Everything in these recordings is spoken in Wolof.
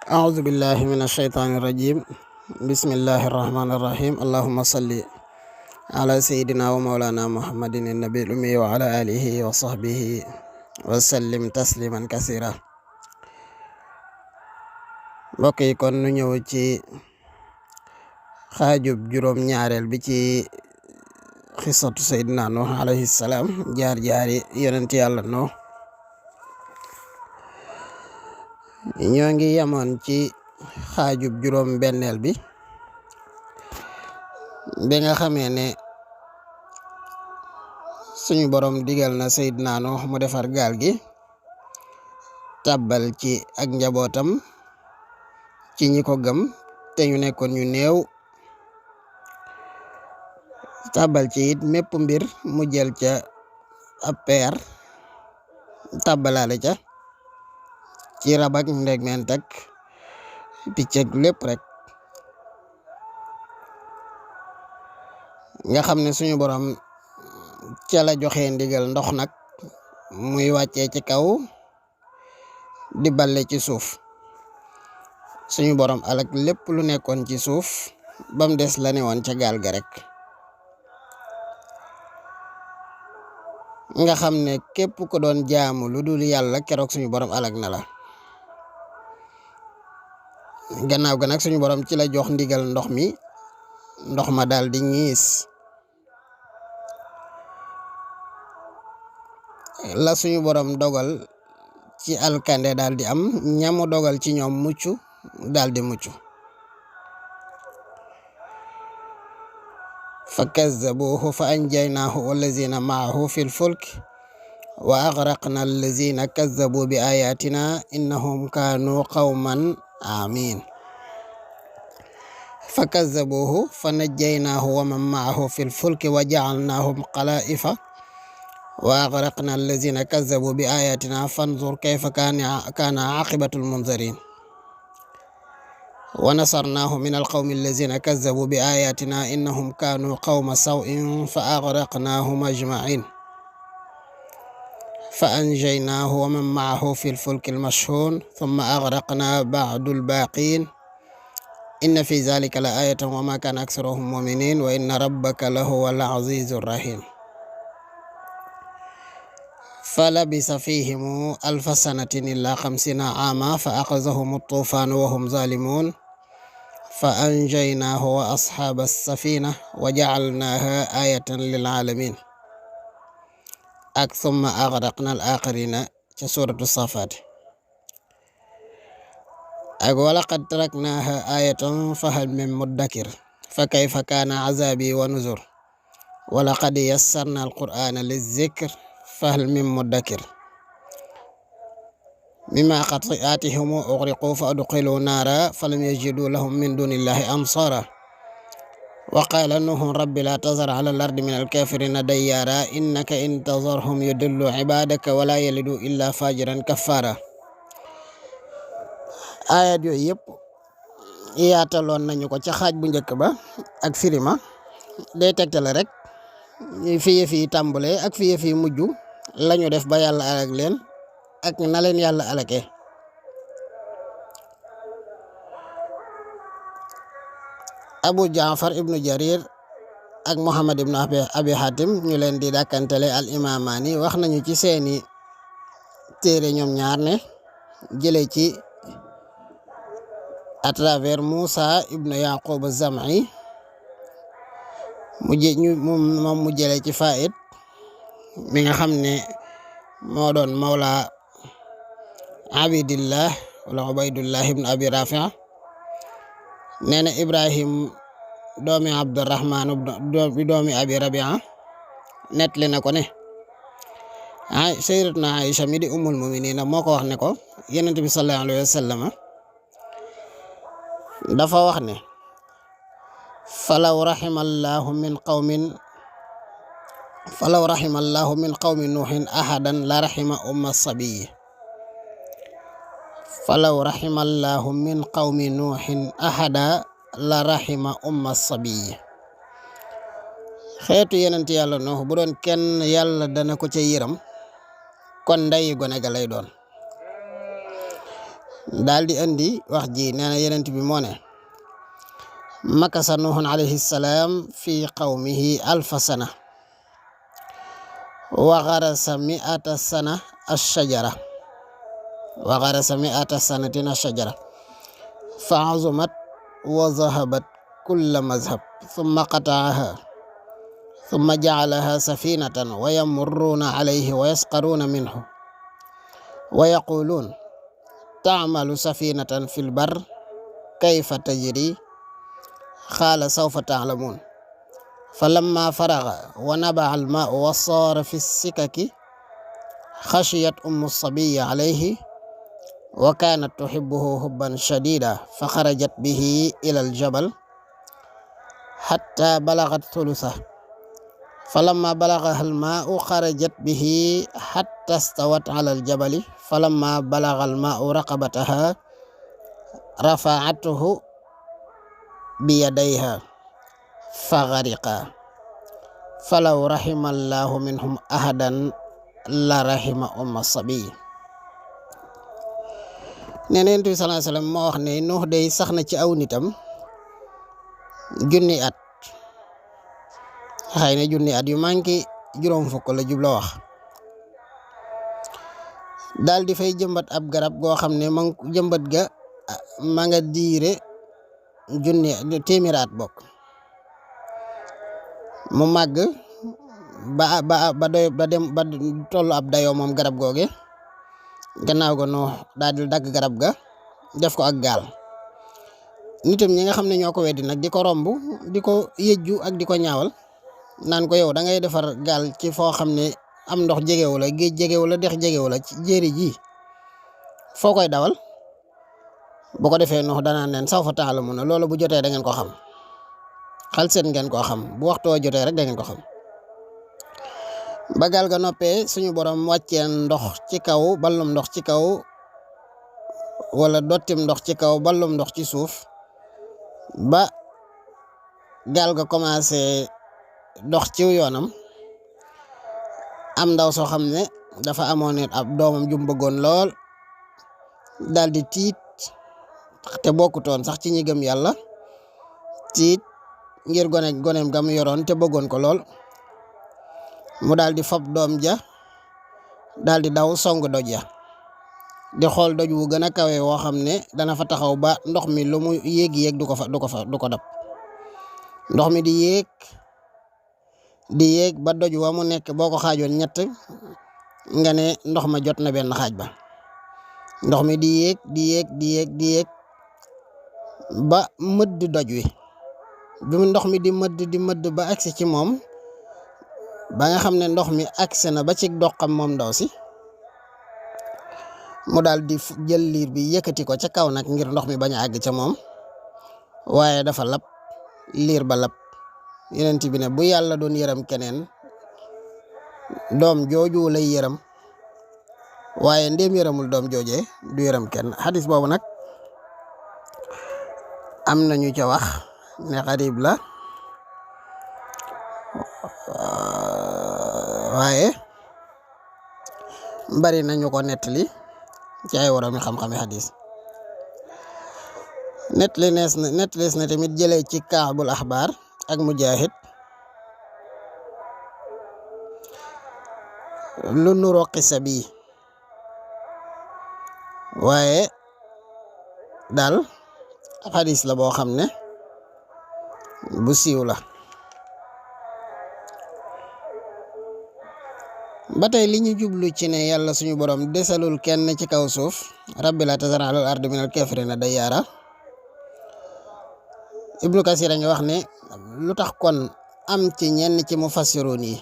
أعوذ بالله من الشيطان الرجيم. بسم الله الرحمن الرحيم. اللهم صل على سيدنا ومولانا محمد النبي الأمي وعلى آله وصحبه وسلم تسليما كثيرا. mbokk yi kon nu ñëw ci xaajub juróom ñaareel bi ci xisatu Seydina Nuh alayhi salaam, jaar-jaari yonent yàlla Nuh. ñoo ngi yemoon ci xaajub juróom benneel bi nga xamee ne suñu borom digal na Seydina Nuh mu defar gaal gi tàbbal ci ak njabootam ci ñi ko gëm te ñu nekkoon ñu néew, tàbbal ci it mépp mbir mu jël ca ab peer tàbbalaale ca ci rab ak ndegment ak picc ak lépp rek, nga xam ne suñu borom ca la joxe ndigal ndox nag muy wàccee ci kaw di balle ci suuf. suñu borom alak lépp lu nekkoon ci suuf bam des la ne woon ca gaal ga rek, nga xam ne képp ko doon jaamu lu dul yàlla keroog suñu borom alak na la. gannaaw ga nag suñu borom ci la jox ndigal ndox ma daal di ñiis. la suñu borom dogal ci alkande daal di am, ñamu dogal ci ñoom mucc daal di mucc. fa kazzabuhu fa anjaynaahu wallazina maahu fi lfulk wa agraqna allazina kazzabu bi ayatina innahum kaanu qawman amin. fa kazzabuhu fa najjaynaahu wa man maahu fi lfulki wa jacalnaahum xalaa'ifa wa agraqna allazina kazzabu bi ayatina fanzur kayfa kaana aqibatu lmunzarin. wa nasarnaahu min alqawmi allazina kazzabu bi ayatina innahum kaanu qawma saw'in fa agraqnaahum ajmain. fa anjaynaahu wa man maahu fi lfulki almashhun thumma agraqna ba'du albaqin inna fi zalika la ayatan wa ma kana aktharuhum muminin wa inna rabbaka lahuwa al-azizu rahim. falabisa fihim alfa sanatin illa 50 ama fa axazahum at-tufan wa hum zalimun fa anjaynaahu wa ashaba as-safina wa ja'alnaha ayatan lil alamin. ak thumma aghraqna al-akharina ca suratu safat. ak walaqad taraknaha ayatan fahal min muddakir fa kayfa kana azabi wa nuzur walaqad yassarna al-qur'ana liz-zikr fahal min muddakir mimma khati'atihim ughriqu fa udkhilu nara falam yajidu lahum min dunillahi ansara wa qala nuhun rabbi la tazar ala al-ardi min al-kafirina dayyara innaka in tazarhum yudillu ibadaka wa la yalidu illa fajiran kaffara. ayat yooyu yëpp yaataloon nañu ko ca xaaj bu njëkk ba ak firima day tegtale rek fi yëf yi tàmbalee ak fi yëf yi mujj lañu def ba yàlla alak leen ak na leen yàlla alake. Abu Jaafar ibnu Jarir ak Muhammad ibnu Abi Hatim ñu leen di dàkkantele al imamaani wax nañu ci seeni téere ñoom ñaar ne jële ci à travers Moussa ibnu Yaqub az-Zam'i moom mu jële ci Faid mi nga xam ne moo doon mawla Abidillah wala Ubaydullah ibnu Abi Rafi' nee na Ibrahim doomi Abdurrahman doomi Abi Rabia nettali na ko ne sayyidatuna Aïcha mi di ummul muminina moo ko wax ne ko Yonent bi sallallahu alayhi wa sallam dafa wax ne falaw rahimallahu min qawmi nuuhin ahadan la rahima umma sabiyi. falaw rahimallahu min qawmi nuuhin ahada la rahima umma sabiyi. xeetu yenent yàlla Nuux bu doon kenn yàlla dana ko ca yëram kon ndeyi gone ga lay doon. daal di indi wax ji nee na yenent bi moo ne makasa nuhun alayhi salaam fi qawmihi alfa sana wa garasa mi'ata sana ashajara wa garasa mi'ata sanatin ashajara fa azumat wa zahabat kulla mazhab thumma qata'aha thumma ja'alaha safinatan wa yamurruna alayhi wa yasqaruna minhu wa yaqulun ta'malu safinatan fil bar kayfa tajri qala sawfa ta'lamun falamma faragha wa naba'a al-ma'u wa sara fi as-sikaki khashiyat ummu as-sabiyyi alayhi wa kanat tuhibbuhu hubban shadida fa kharajat bihi ila al-jabal hatta balaghat thuluthahu falamma balaghaha al-ma'u kharajat bihi hatta istawat 'ala al-jabali falamma balagha al-ma'u raqabataha rafa'atuhu biyadayha faghariqa falaw rahimallahu minhum ahadan la rahima umma sabi. nee na Yonent bi sallallahu alayhi wasallam moo wax ne Nuux day sax na ci aw nitam junni at, xëy na junni at yu manqué juróom fukk la jubla wax, daal di fay jëmbat ab garab goo xam ne jëmbat ga ma nga diire junni téeméeri at bokk, mu màgg ba doy ba dem ba tollu ab dayoo moom garab googe. gannaaw ga Nuux daal di dagg garab ga def ko ak gaal. nitam ñi nga xam ne ñoo ko weddi nag di ko romb di ko yëjju ak di ko ñaawal naan ko yow da ngay defar gaal ci foo xam ne am ndox jegewu la, géej jegewu la, dex jegewu la, ci jéeri ji foo koy dawal. bu ko defee Nuux danaan leen sawfa ta'lamuuna, loolu bu jotee da ngeen ko xam, xal seen ngeen koo xam, bu waxtu woo jotee rek da ngeen ko xam. ba gaal ga noppee suñu borom wàccee ndox ci kaw, ballum ndox ci kaw, wala dottim ndox ci kaw, ballum ndox ci suuf, ba gaal ga commencé dox ci yoonam. am ndaw soo xam ne dafa amoon ab doomam jum bëggoon lool, daal di tiit te bokkutoon sax ci ñi gëm yàlla, tiit ngir goneem gam yoroon te bëggoon ko lool. mu daal di fab doom ja daal di daw song doj ya, di xool doj wu gën a kawe woo xam ne dana fa taxaw ba ndox mi lu mu yéeg du ko dab. ndox mi di yéeg ba doj wa mu nekk boo ko xaajoon ñett nga ne ndox ma jot na benn xaaj ba. ndox mi di yéeg ba mëdd doj wi, bi mu ndox mi di mëdd ba agsi ci moom, ba nga xam ne ndox mi agsi na ba ci doxam moom ndaw si, mu daal di jël liir bi yëkkati ko ca kaw nag ngir ndox mi bañ a àgg ca moom, waaye dafa lab, liir ba lab. Yonent bi ne bu yàlla doon yërëm keneen doom jooju lay yërëm, waaye ndéem yërëmul doom joojee du yërëm kenn. xadis boobu nag am nañu ca wax ne xarib la, waaye bari nañu ko nettali ci ay waromi xam-xami xadis. nettalees na tamit jëlee ci Kaabul Axbaar ak Mujaahid lu nuroo xisa bi, waaye daal xadis la boo xam ne bu siiw la. ba tey li ñu jublu ci ne yàlla suñu borom desalul kenn ci kaw suuf, rabbi la tazar alal ardi minal kaafiriina dayyaara. Ibnu Kasir a ngi wax ne lu tax kon am ci ñenn ci mufassiruun yi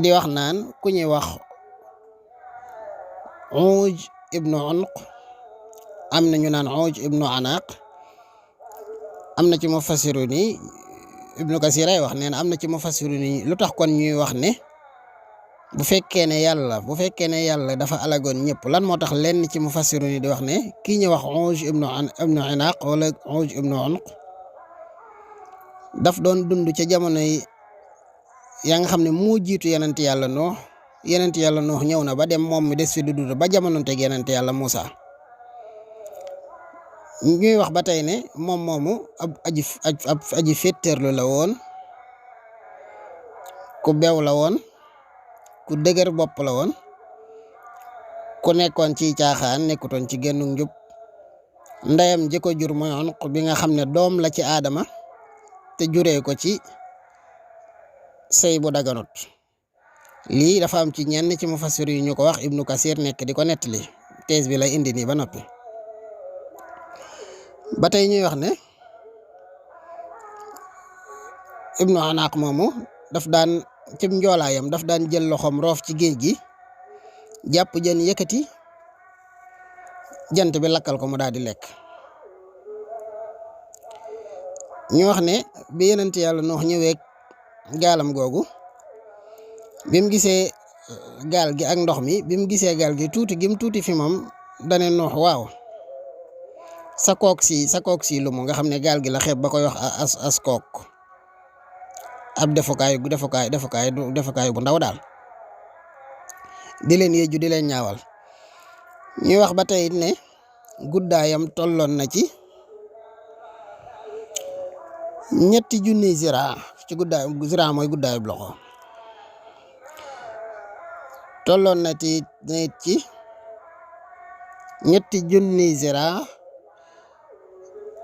di wax naan ku ñuy wax Uuj ibnu Unq, am na ñu naan Uuj ibnu Anaq, am na ci mufassiruun yi. Ibnu Kasir ay wax nee na am na ci mufassiruun yi lu tax kon ñuy wax ne bu fekkee ne yàlla dafa alagoon ñëpp, lan moo tax lenn ci mufassirun yi di wax ne kii ñu wax Uuj ibnu Inaq wala Uuj ibnu Unq daf doon dund ca jamono yi yaa nga xam ne moo jiitu yenent yàlla Nuux ñëw na ba dem, moom mi des fi du dund ba jamono teg yenent yàlla Muusa. ñuy wax ba tey ne moom moomu ab aji féttéerlu la woon, ku bew la woon, ku dëgër bopp la woon, ku nekkoon ci caaxaan nekkutoon ci gennu njub. ndeyam ji ko jur mooy Unq bi nga xam ne doom la ci Aadama te juree ko ci sëy bu daganut. lii dafa am ci ñenn ci mufassir yu ñu ko wax. Ibnu Kasir nekk di ko nettali, tees bi lay indi nii ba noppi. ba tey ñuy wax ne Ibnu Anaq moomu daf daan cim njoolaayam daf daan jël loxoom roof ci géej gi, jàpp jën yëkkati jant bi lakkal ko mu daal di lekk. ñu wax ne bi yonent yàlla Nuux ñëwee gaalam googu, bi mu gisee gaal gi ak ndox mi, bi mu gisee gaal gi tuuti gim tuuti fi moom dane Nuux waaw sa kook si lu mu nga xam ne gaal gi la xeeb ba koy wax as kook, ab defukaay bu ndaw daal, di leen yéju di leen ñaawal. ñuy wax ba tey ne guddaayam tolloon na ci 3,000 ziraa ci guddaay. ziraa mooy guddaayu loxo. tolloon na ci 3,000 ziraa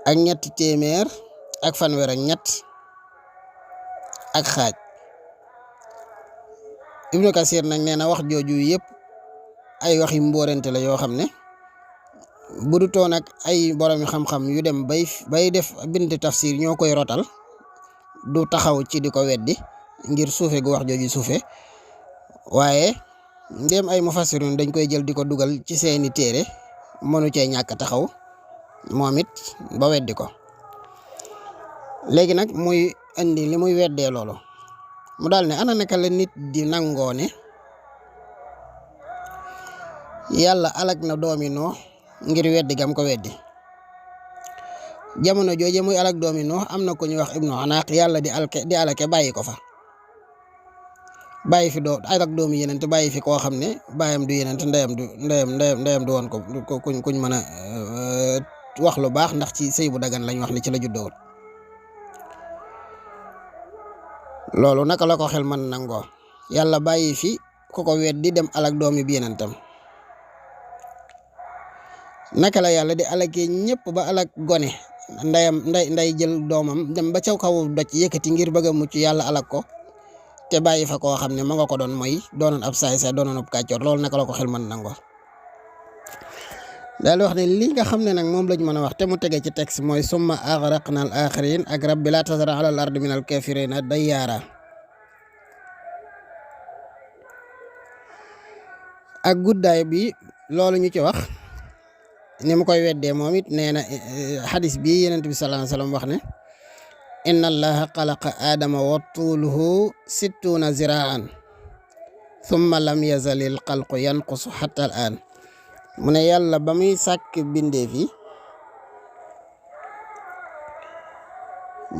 ak 300 ak fanweer ak ñett ak xaaj. Ibnu Kasir nag nee na wax jooju yëpp ay waxi mbóorante la yoo xam ne bu du toon ak ay boromi xam-xam yu dem bay def bind tafsir ñoo koy rotal, du taxaw ci di ko weddi ngir suufe gu wax jooju suufe. waaye ndéem ay mufassirun dañ koy jël di ko dugal ci seeni téere, mënu cee ñàkk taxaw moom it ba weddi ko. léegi nag muy indi li muy weddee loolu, mu daal ne ana naka la nit di nangoo ne yàlla alag na doomi Nuux ngir weddi gam ko weddi. jamono jooje muy alag doomi Nuux am na ko ñuy wax Ibnu Anaq, yàlla di alake bàyyi ko fa, bàyyi fi alag doomi yeneen te bàyyi fi koo xam ne baayam du yeneen te ndeyam du woon ko kuñ mën a wax lu baax, ndax ci sëy bu dagan lañ wax ne ci la juddoowul. loolu naka la ko xel mën nangoo yàlla bàyyi fi ku ko weddi dem alag doomi bi yenentam? naka la yàlla di alakee ñëpp ba alag gone, nday jël doomam dem ba caw kaw doj yëkkati ngir bëgg a mucc, yàlla alag ko te bàyyi fa koo xam ne ma nga ko doon mooy doonoon ab saay-saay, doonoon ab kàccoor. loolu naka la ko xel mën nangoo? daal di wax ne li nga xam ne nag moom lañ mën a wax te mu tege ci texte mooy summa aghraqna al axirin ak rabbi la tazar ala al ardi min al kafirina dayyaara. ak guddaay bi loolu ñu ci wax ni mu koy weddee moom it nee na xadis bi Yonent bi sallallahu alayhi wa sallam wax ne inna allaha xalaqa aadama wa tuuluhu 60 ziraan thumma lam yazalil xalqu yanqusu xatta al aan. mu ne yàlla ba muy sàkk bindee fi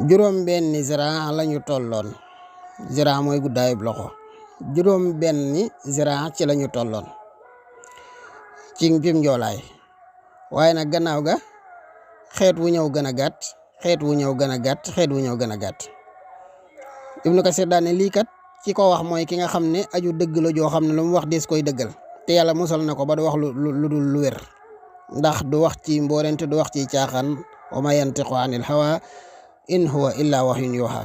juróom-benni ziraa lañu tolloon. ziraa mooy guddaayub loxo. juróom-benni ziraa ci lañu tolloon ci jim njoolaay. waaye nag gannaaw ga xeet wu ñëw gën a gàtt, xeet wu ñëw gën a gàtt, xeet wu ñëw gën a gàtt. Ibnu Kasir daane lii kat ki ko wax mooy ki nga xam ne aju dëgg la joo xam ne lu mu wax des koy dëggal, te yàlla musal na ko ba du wax lu dul lu wér, ndax du wax ci mboorente, du wax ci caaxaan. wa ma yantiqu anil hawa in huwa illa wahyun yuha.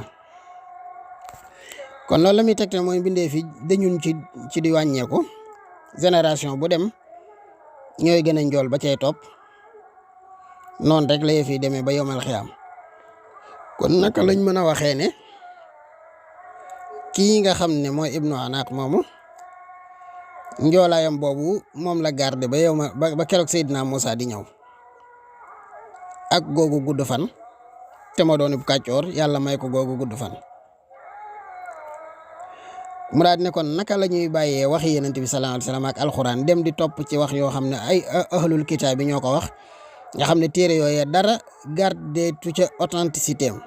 kon loolu la muy tegte mooy bindee fi dañun ci di wàññeeku. génération bu dem ñooy gën a njool ba cay topp, noonu rek la yëf yi demee ba yomal xiyaam. kon naka lañ mën a waxee ne kii nga xam ne mooy Ibnu Anaq moomu njoolaayam boobu moom la garde ba keroog Seydina Muusa di ñëw, ak googu gudd fan te ma doon kàccoor, yàlla may ko googu gudd fan. mu daal di ne kon naka la ñuy bàyyee waxi Yonent bi sallallahu alayhi wa sallam ak alxuraan dem di topp ci wax yoo xam ne ay ahlul kitaab bi ñoo ko wax, nga xam ne téere yooyee dara garde tu ca authenticité am,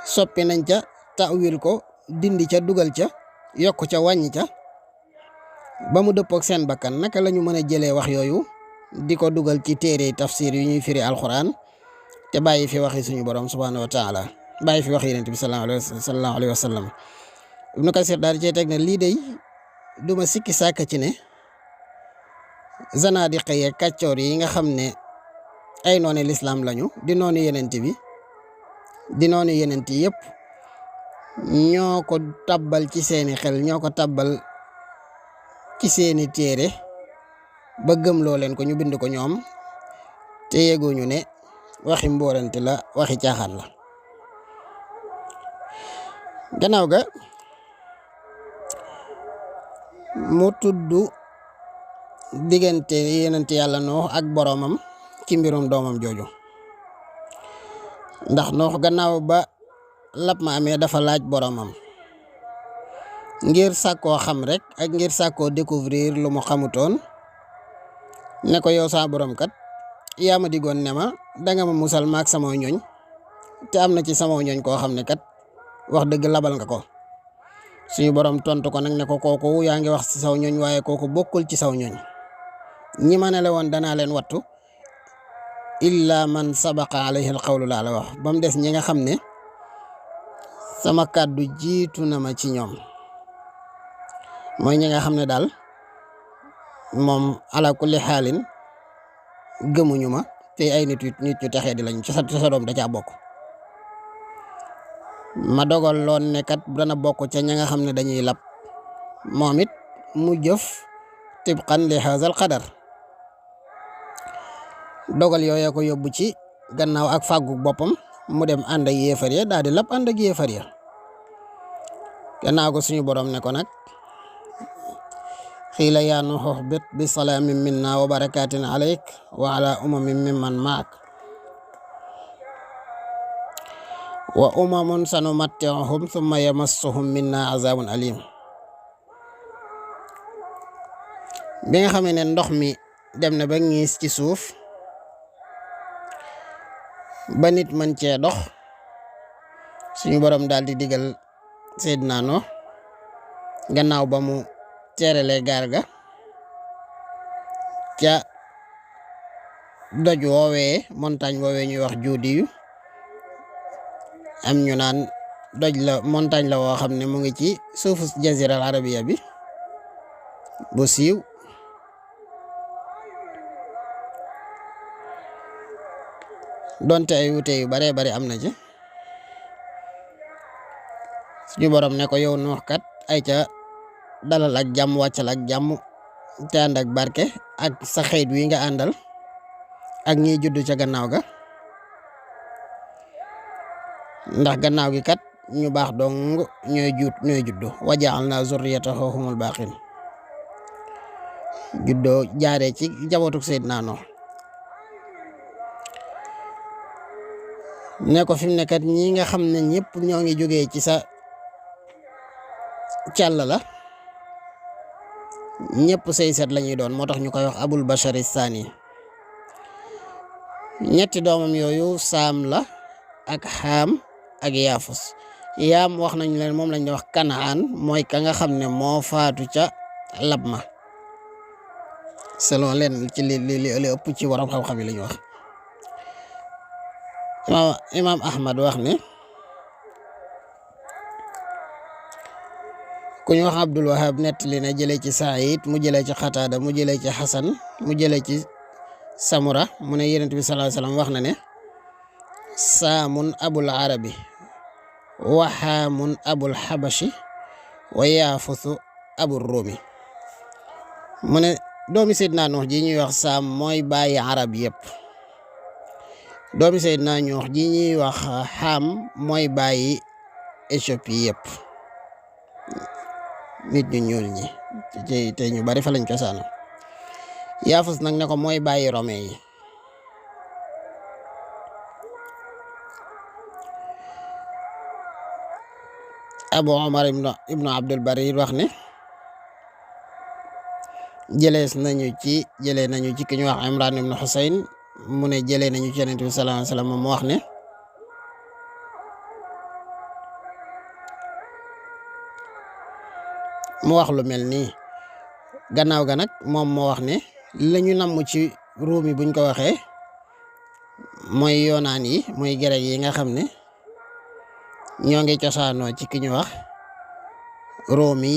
soppi nañ ca, tawil ko, dindi ca, dugal ca, yokk ca, wàññi ca ba mu dëppook seen bakkan. naka la ñu mën a jëlee wax yooyu di ko dugal ci téere tafsir yu ñuy firi alquran te bàyyi fi waxi suñu borom subhanahu wa taala bàyyi fi wax yonent bi sallallahu alayhi wa sallam. Ibnu Kasir daal di cee teg ne lii day duma sikki sàkk ci ne zanaadiqa yeeg kàccoor yi nga xam ne ay noonu lislaam lañu di noonu yonent bi di noonu yonent yëpp ñoo ko tabbal ci seeni xel ñoo ko tabbal ci seeni téere ba gëmloo leen ko ñu bind ko ñoom te yeguñu ne waxi mbóorante la waxi caaxaan la. gannaaw ga mu tudd diggante yonent yàlla Nuux ak boroomam ci mbirum doomam jooju ndax Nuux gannaaw ba lab ma amee dafa laaj boroomam ngir sàkkoo xam rek ak ngir sàkkoo découvrir lu mu xamutoon ne ko yow saa borom kat yaa ma digoon ne ma danga ma musal maak sama ñoñ te am na ci sama ñoñ koo xam ne kat wax dëgg labal nga ko. suñu borom tontu ko nag ne ko kooku yaa ngi wax ci saw ñoñ waaye kooku bokkul ci saw ñoñ ñi ma ne la woon danaa leen wattu illa man sabaqa alayhi alqawlu laa la wax ba mu des ñi nga xam ne sama kàddu jiitu na ma ci ñoom mooy ñi nga xam ne daal moom ala kulli xaalin gëmuñu ma te ay nit ñu texee di lañ ci sa doom da caa bokk. ma dogal loon ne kat dana bokk ca ña nga xam ne dañuy lab moom it mu jëf tibqan li haazal qadar dogal yooya ko yóbbu ci gannaaw ak fàggu boppam mu dem ànd ak yéefar ya daal di lab ànd ak yéefar ya gannaaw ko suñu borom ne ko nag xiila yaa Nuuh ihbit bi salaamin minna wa barakatin alayk wa ala umamin mimman maak wa umamun sanumatti'uhum thumma yamassuhum minna azabun alim. bi nga xamee ne ndox mi dem na ba ngiis ci suuf ba nit mën cee dox suñu borom daal di digal Seydina Nuuh gannaaw ba mu teeralee gaal ga ca doj woowee montagne woowee ñuy wax juudiyu am ñu naan doj la montagne la woo xam ne mu ngi ci suufu jazira al arabiya bi bu siiw donte ay wute yu bare bare am na ci suñu borom ne ko yow Nuux kat ay ca dalal ak jàmm wàccal ak jàmm te ànd ak barke ak sa xeet wi nga àndal ak ñiy juddu ca gannaaw ga ndax gannaaw gi kat ñu baax dong ñooy juddu wa ja'alna zurriyatahu humul baqin juddoo jaaree ci jabootuk Seydina Nuux ne ko fi mu ne kat ñi nga xam ne ñëpp ñoo ngi jógee ci sa càll la ñëpp say set la ñuy doon moo tax ñu koy wax abul bashari saani ñetti doomam yooyu saam la ak xaam ak yaafus yaam wax nañu leen moom lañ wax kanaan mooy ka nga xam ne moo faatu ca lab ma selon leen ci li ëpp ci waram xam-xam yi la ñu wax. imaam Ahmad wax ne ku ñu wax Abdul Wahab nettali na jëlee ci Saïd mu jëlee ci Xataada mu jëlee ci Xasan mu jëlee ci Samura mu ne Yonent bi sallallahu alayhi wasallam wax na ne saamun abul arabi wa xaamun abul xabashi wa yaafusu abul rumi mu ne doomi Seydina Nuux ji ñuy wax saam mooy bàyyi arab yëpp doomi Seydina Nuux ji ñuy wax xaam mooy bàyyi Éthiopie yëpp nit ñu ñuul ñi te ñu bari fa lañ cosaano yaafus nag ne ko mooy bàyyi Rome yi Abu Omar ibnu Abdul Bari wax ne jëlee nañu ci ki ñu wax Imran ibnu Husayn mu ne jëlee nañu ci Yonent bi sallallahu alayhi wasallam mu wax ne mu wax lu mel nii gannaaw ga nag moom moo wax ne la ñu namm ci ruumi buñ ko waxee mooy yoonaan yi mooy grec yi nga xam ne ñoo ngi cosaanoo ci ki ñu wax Roomi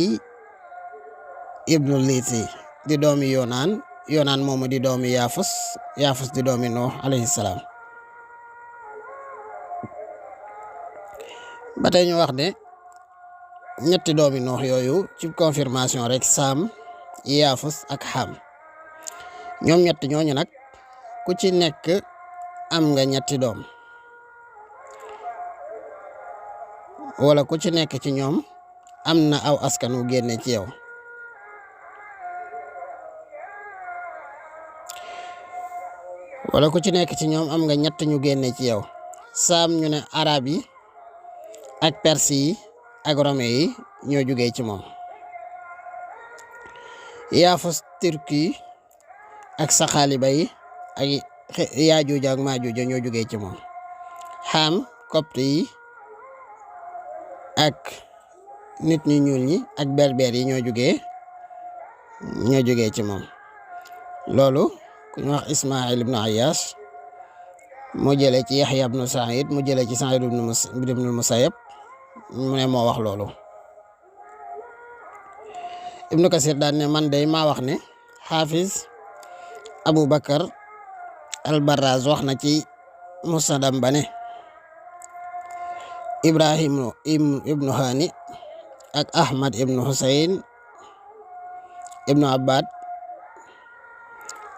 ibnu Liisi di doomi yoonaan moomu di doomi yaafus di doomi Nuux alayhi salaam. ba tey ñu wax ne ñetti doomi Nuux yooyu ci confirmation rek Saam yaafus ak Xam ñoom ñett ñooñu nag ku ci nekk am nga ñetti doom wala ku ci nekk ci ñoom am na aw askan wu génne ci yow. wala ku ci nekk ci ñoom am nga ñett ñu génne ci yow. Saam ñu ne arab yi ak perse yi ak rome yi ñoo jugee ci moom. yaafus turki ak saxaaliba yi ak yaajuuja ak maajuuja ñoo jugee ci moom. Xam copte yi ak nit ñu ñuul ñi ak berber yi ñoo jugee ci moom. loolu ku ñu wax Ismaïl ibnu Ayyash mu jëlee ci Yaxya ibnu Saïd mu jëlee ci Saïd ibnu Musayyab mu ne moo wax loolu. Ibnu Kasir daan ne man day maa wax ne Xaafiz Abu Bakar al-Barraz wax na ci musnadam ba ne Ibrahim ibnu Hani ak Ahmad ibnu Husayn ibnu Abbad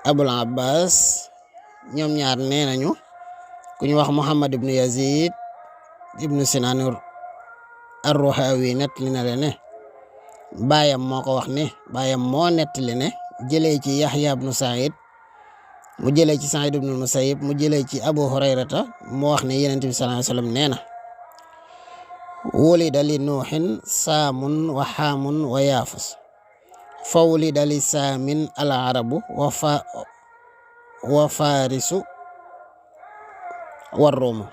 Abul Abbas ñoom ñaar nee nañu ku ñu wax Muhammad ibnu Yazid ibnu Sinan ar-Ruhawi nettali na leen ne baayam moo ko wax ne baayam moo nettali ne jëlee ci Yaxya ibnu Saïd mu jëlee ci Saïd ibnu Musayyib mu jëlee ci Abu Hurayrata mu wax ne Yonent bi sallallahu alayhi wa sallam nee na wulida li nuuxin saamun wa xaamun wa yaafus fa wulida li saamin al arabu wa farisu wa ruumu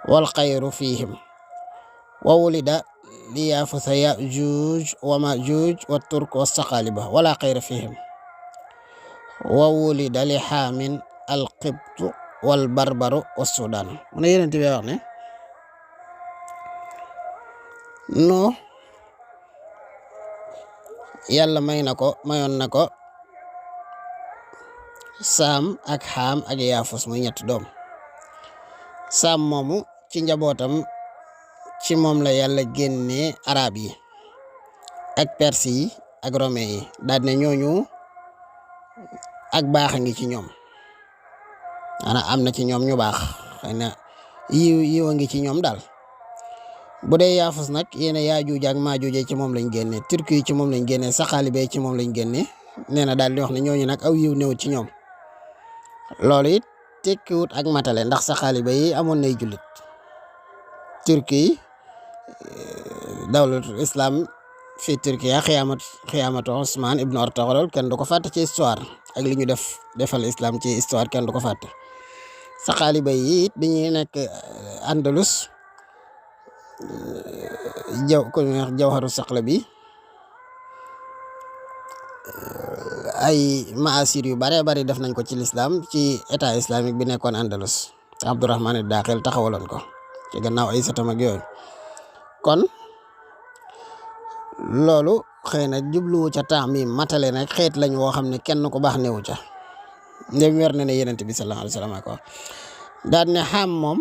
wal xayru fihim wa wulida li yaafusa yajuuj wa majuuj wa turk wa saqaliba wala xayra fihim wa wulida li xaamin al qibtu wal barbaru wa sudan. mu ne Yonent bi wax ne Nuux yàlla mayoon na ko Saam ak Xaam ak Yaafus muy ñetti doom. Saam moomu ci njabootam ci moom la yàlla génnee arab yi ak perse yi ak rome yi daal ne ñooñu ak baax a ngi ci ñoom ana am na ci ñoom ñu baax xëy na yiw a ngi ci ñoom daal. bu dee Yaafus nag yéen Yaajuuj ak Maajuuj ci moom lañ génnee turki yi ci moom lañ génnee saxaalibe ci moom lañ génnee nee na daal di wax ne ñooñu nag aw yiw newut ci ñoom. loolu it tekkiwut ak matale ndax saxaalibe yi amoon nay jullit. turki yi dawlatul islam fi Turkiya xiyaamatu Usmaan ibnu Ortogol kenn du ko fàtte ci histoire ak li ñu defal islam ci histoire kenn du ko fàtte. saxaalibe yi it bi ñuy nekk Andalus jawharu saqla bi ay maasir yu bare bari def nañ ko ci l'islam ci état islamique bi nekkoon Andalus te Abdurahmaan ad-Daxil taxawaloon ko ci gannaaw ay satam ak yooyu. kon loolu xëy na jubluwu ca temps mi matale nag xeet lañ woo xam ne kenn ko baax newu ca ndem wer na ne Yonent bi sallallahu alayhi wa sallam ko daal ne Xam moom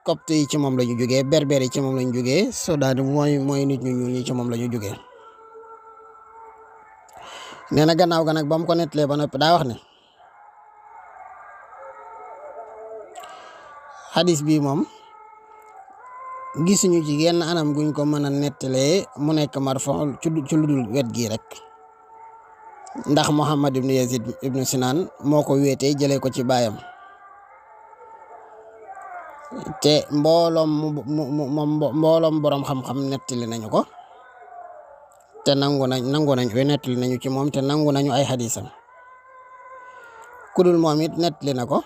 copte yi ci moom la ñu jógee berber yi ci moom la ñu jógee Sudan mooy nit ñu ñuul ñi ci moom la ñu jógee. nee na gannaaw ga nag ba mu ko nettalee ba noppi daa wax ne xadis bii moom gisuñu ci genn anam guñ ko mën a nettalee mu nekk marfu ci lu dul wet gii rek ndax Muhammad ibnu Yazid ibnu Sinan moo ko wéetee jëlee ko ci baayam te mbooloom borom xam-xam nettali nañu ko te nangu nañ nettali nañu ci moom te nangu nañu ay xadisam kudul moom it nettali na ko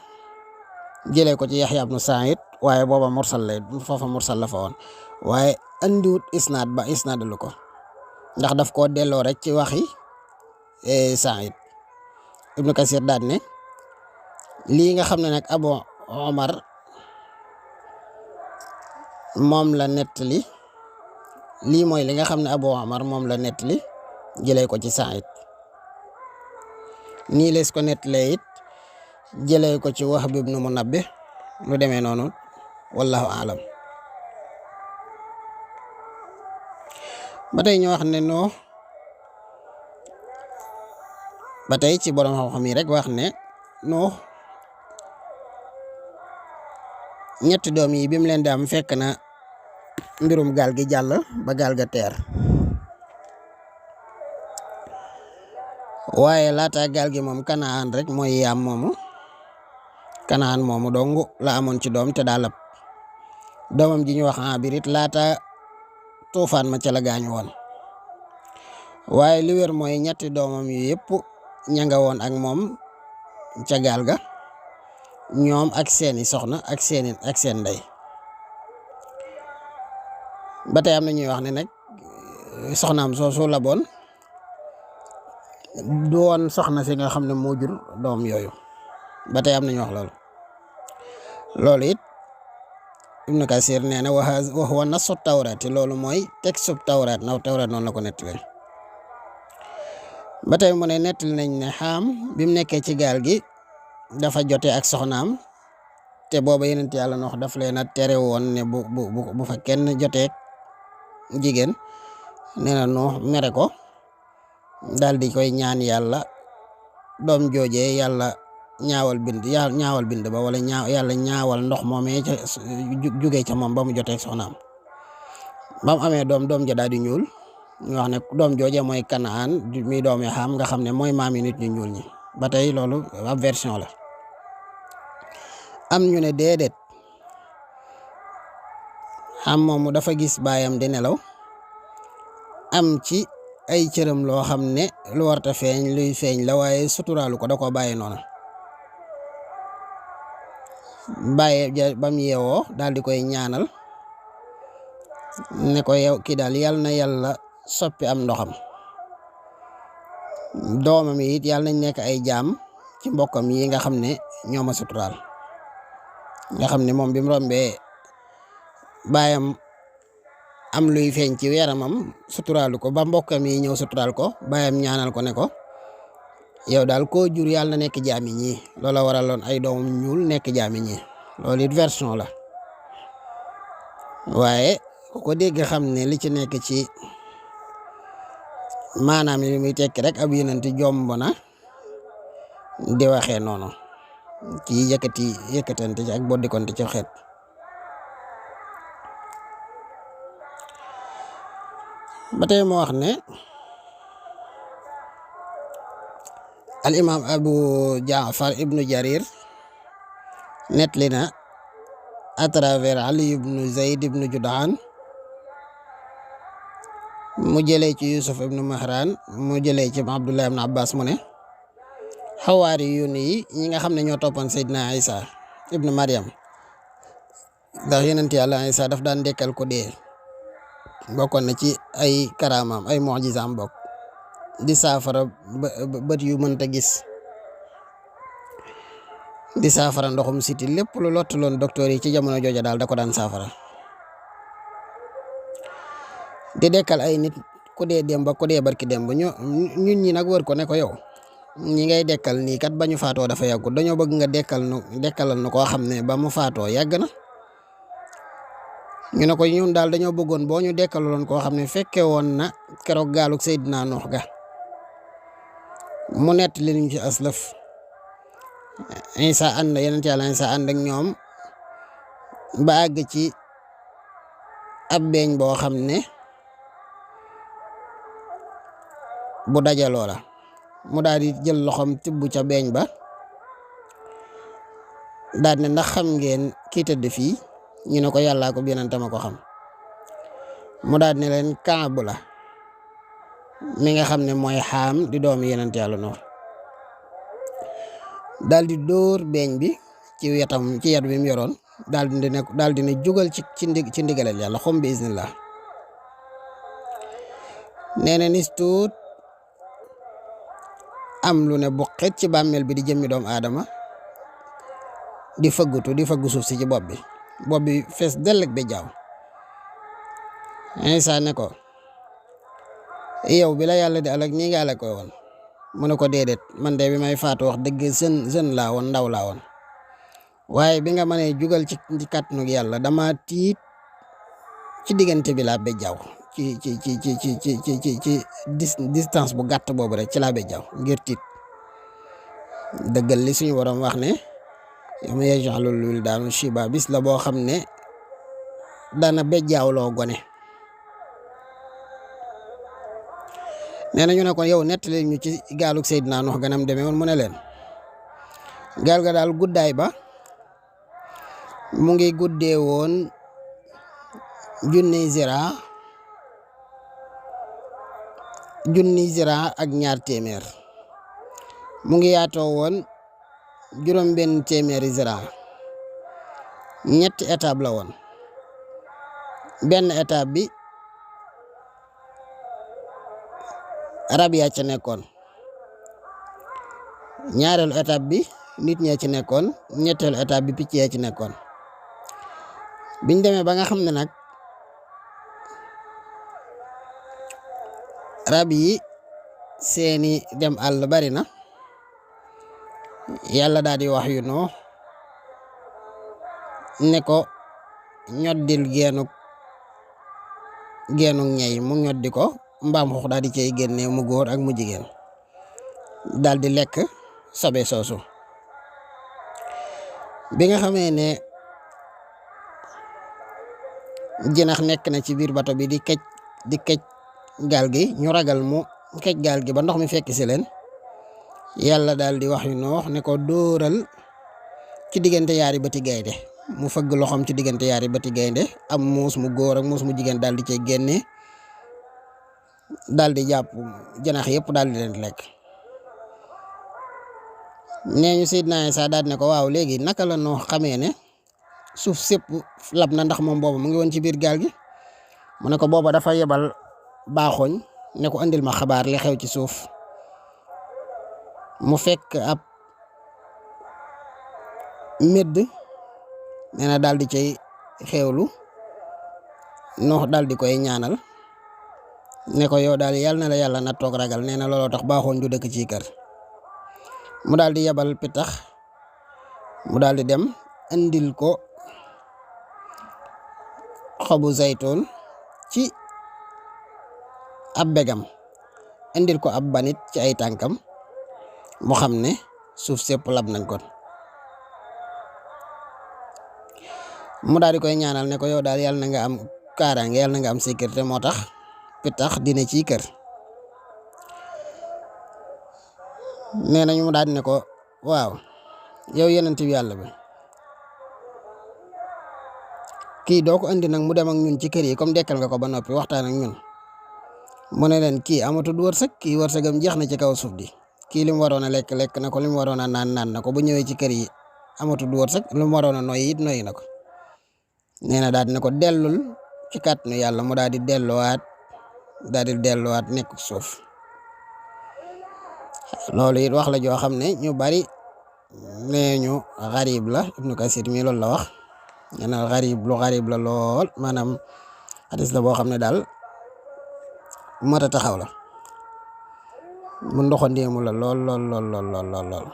jëlee ko ci Yaxya ibnu Saïd waaye booba mursal la fa woon waaye andiwut isnaadalu ko ndax daf koo delloo rek ci waxi Saïd Ibnu Kasir daal ne lii nga xam ne nag Abu Omar moom la nettali lii mooy li nga xam ne Abu Omar moom la nettali jëlee ko ci Saïd nii lees ko nettalee it jëlee ko ci Wahb ibnu Munabbih lu demee noonu wallahu aalam. ba tey ñu wax ne Nuux ba tey ci borom xam-xam yi rek wax ne Nuux ñetti doom yi bi mu leen di am fekk na mbirum gaal gi jàll ba gaal ga teer waaye laata gaal gi moom Kanaan rek mooy yaam moomu Kanaan moomu dong la amoon ci doom te daa lab doomam ji ñu wax Abirit laata tuufaan ma ca la gaañu woon waaye li wér mooy ñetti doomam yu yëpp ña nga woon ak moom ca gaal ga ñoom ak seeni soxna ak seen ndey ba tey am na ñuy wax ne nag soxnaam soosu laboon du woon soxna si nga xam ne moo jur doom yooyu ba tey am na ñu wax loolu it Ibnu Kasir nee na wa huwa nasu tawraat loolu mooy texte tawraat naw tawraat noonu la ko nettali ba tey mu ne nettali nañ ne Xaam bi mu nekkee ci gaal gi dafa jote ak soxnaam te booba yenent yàlla Noox daf leen a tere woon ne bu fa kenn joteek jigéen nee na Noox mere ko daal di koy ñaan yàlla doom joojee yàlla ñaawal bind ba wala yàlla ñaawal ndox moomee ca jugee ca moom ba mu joteek soxnaam ba mu amee doom ja daal di ñuul ñu wax ne doom joojee mooy Kanaan mi doomi Xaam nga xam ne mooy maam yi nit ñu ñuul ñi ba tey loolu ab version la am ñu ne déedéet Xaam moomu dafa gis baayam di nelaw am ci ay cëram loo xam ne lu warta feeñ luy feeñ la waaye suturaalu ko da koo bàyyi noonu bàyyi ja bam yeewoo daal di koy ñaanal ne ko yow kii daal yal na yàlla soppi am ndoxam doomam yi it yàlla nañ nekk ay jaam ci mbokkam yi nga xam ne ñoo ma suturaal nga xam ne moom bi mu rombee baayam am luy feeñ ci yaramam suturaalu ko ba mbokkam yi ñëw suturaal ko baayam ñaanal ko ne ko yow daal koo jur yàlla na nekk jaami ñii loola waraloon ay doomam ñuul nekk jaami ñii loolu it version la waaye ku ko dégg xam ne li ci nekk ci maanaam li muy tekki rek ab yonent jomb na di waxee noonu ci yëkkatante ci ak boddikonte ci xeet ba tey moo wax ne al imam Abu Jaafar ibnu Jarir nettali na à travers Ali ibnu Zayd ibnu Judaan mu jëlee ci Yusuf ibnu Mahran mu jëlee ci Abdullah ibnu Abbas mu ne xawaari yu yi ñi nga xam ne ñoo toppoon Seydina Isa ibnu Maryam ndax yonent yàlla Isa daf daan dekkal ko dee bokkoon na ci ay karaamaam ay mujizaam bokk di saafara bët yu mënta gis di saafara ndoxum siti lépp lu lottuloon docteur yi ci jamono jooja daal da ko daan saafara di dekkal ay nit ku dee démb ku dee barki démb ñun ñi nag wër ko ne ko yow ñi ngay dekkal nii kat ba ñu faatoo dafa yàggut dañoo bëgg nga dekkalal nu koo xam ne ba mu faatoo yàgg na ñu ne ko ñun daal dañoo bëggoon boo ñu dekkaloon koo xam ne fekke woon na keroog gaalug Seydina Nuux ga mu nett li ñu ci aslëf Isa ànd yeneen yàlla Isa ànd ak ñoom ba àgg ci ab beeñ boo xam ne bu dajaloo la mu daal di jël loxoom tibb ca beeñ ba daal ne ndax xam ngeen kii tëdd fii ñu ne ko yàllaa ko yonentam a ko xam mu daal ne leen Kaab la mi nga xam ne mooy Xaam di doomi yonent yàlla Nuux daal di dóor beeñ bi ci wetam ci yat bi mu yoroon daal di ne jugal ci ndigalal yàlla xom bi iznillah nee na nis tuut am lu ne bu xet ci bàmmeel bi di jëmmi doomu aadama di fëggu suuf si ci bopp bi fees dell ak béjjaaw. Isa ne ko yow bi la yàlla di alak nii nga alak koy woon mu ne ko déedéet man de bi may faatu wax dëgg jeune laa woon ndaw laa woon waaye bi nga mënee jugal ci kàttanug yàlla dama tiit ci diggante bi laa béjjaaw ci distance bu gàtt boobu rek ci laa béjjaaw ngir tiit dëggal li suñu waroon wax ne yawma yaj'alul wildaanu shiba bis la boo xam ne dana béjjaawloo gone. nee na ñu ne kon yow nettali ñu ci gaalug Seydina Nuux ganam demee woon mu ne leen gaal ga daal guddaay ba mu ngi guddee woon 1000 zira ak 200 mu ngi yaatoo woon 600 zira ñetti étape la woon benn étape bi rab yaa ci nekkoon ñaareelu étape bi nit ñee ci nekkoon ñetteelu étape bi picc yaa ci nekkoon biñ demee ba nga xam ne nag rab yi seeni dem àll bari na yàlla daal di wax yu noo ne ko ñoddil geenu ñey mu ñoddi ko mbaam xuux daal di cay génne mu góor ak mu jigéen daal di lekk sobe soosu. bi nga xamee ne jinax nekk na ci biir bato bi di këj gaal gi ñu ragal mu këj gaal gi ba ndox mi fekk si leen yàlla daal di wax yu noox ne ko dóoral ci diggante yaari bëti gaynde mu fëgg loxoom ci diggante yaari bëti gaynde am muus mu góor ak muus mu jigéen daal di cay génne daal di jàpp janax yëpp daal di leen lekk. nee ñu Seydina Isa daal di ne ko waaw léegi naka la noo xamee ne suuf sépp lab na ndax moom booba mu ngi woon ci biir gaal gi mu ne ko booba dafa yebal baaxooñ ne ko andil ma xabaar li xew ci suuf mu fekk ab medd nee na daal di cay xewlu noox daal di koy ñaanal ne ko yow daal yàlla na la yàlla na toog ragal nee na looloo tax baaxooñ du dëkk ci kër mu daal di yebal pitax mu daal di dem andil ko xobu zaytoon ci ab begam indil ko ab banit ci ay tànkam mu xam ne suuf sépp lab nañ kon mu daal di koy ñaanal ne ko yow daal yàlla na nga am kaaraange yàlla na nga am sécurité moo tax pitax dina ci kër. nee nañu mu daal di ne ko waaw yow yonent bi yàlla bi kii doo ko andi nag mu dem ak ñun ci kër yi comme dekkal nga ko ba noppi waxtaan ak ñun mu ne leen kii amatul wërsëg kii wërsëgam jeex na ci kaw suuf di kii li mu waroon a lekk na ko li mu waroon a naan na ko bu ñëwee ci kër yi amatul wërsëg li mu waroon a noyyi it noyyi na ko. nee na daal di ne ko dellul ci kàttanu yàlla mu daal di delluwaat nekk suuf. loolu it wax la joo xam ne ñu bari nee ñu xarib la Ibnu Kasir mi loolu la wax nee na xarib la lool maanaam hadis la boo xam ne daal mat a taxaw la mu ndoxandeemu la lool.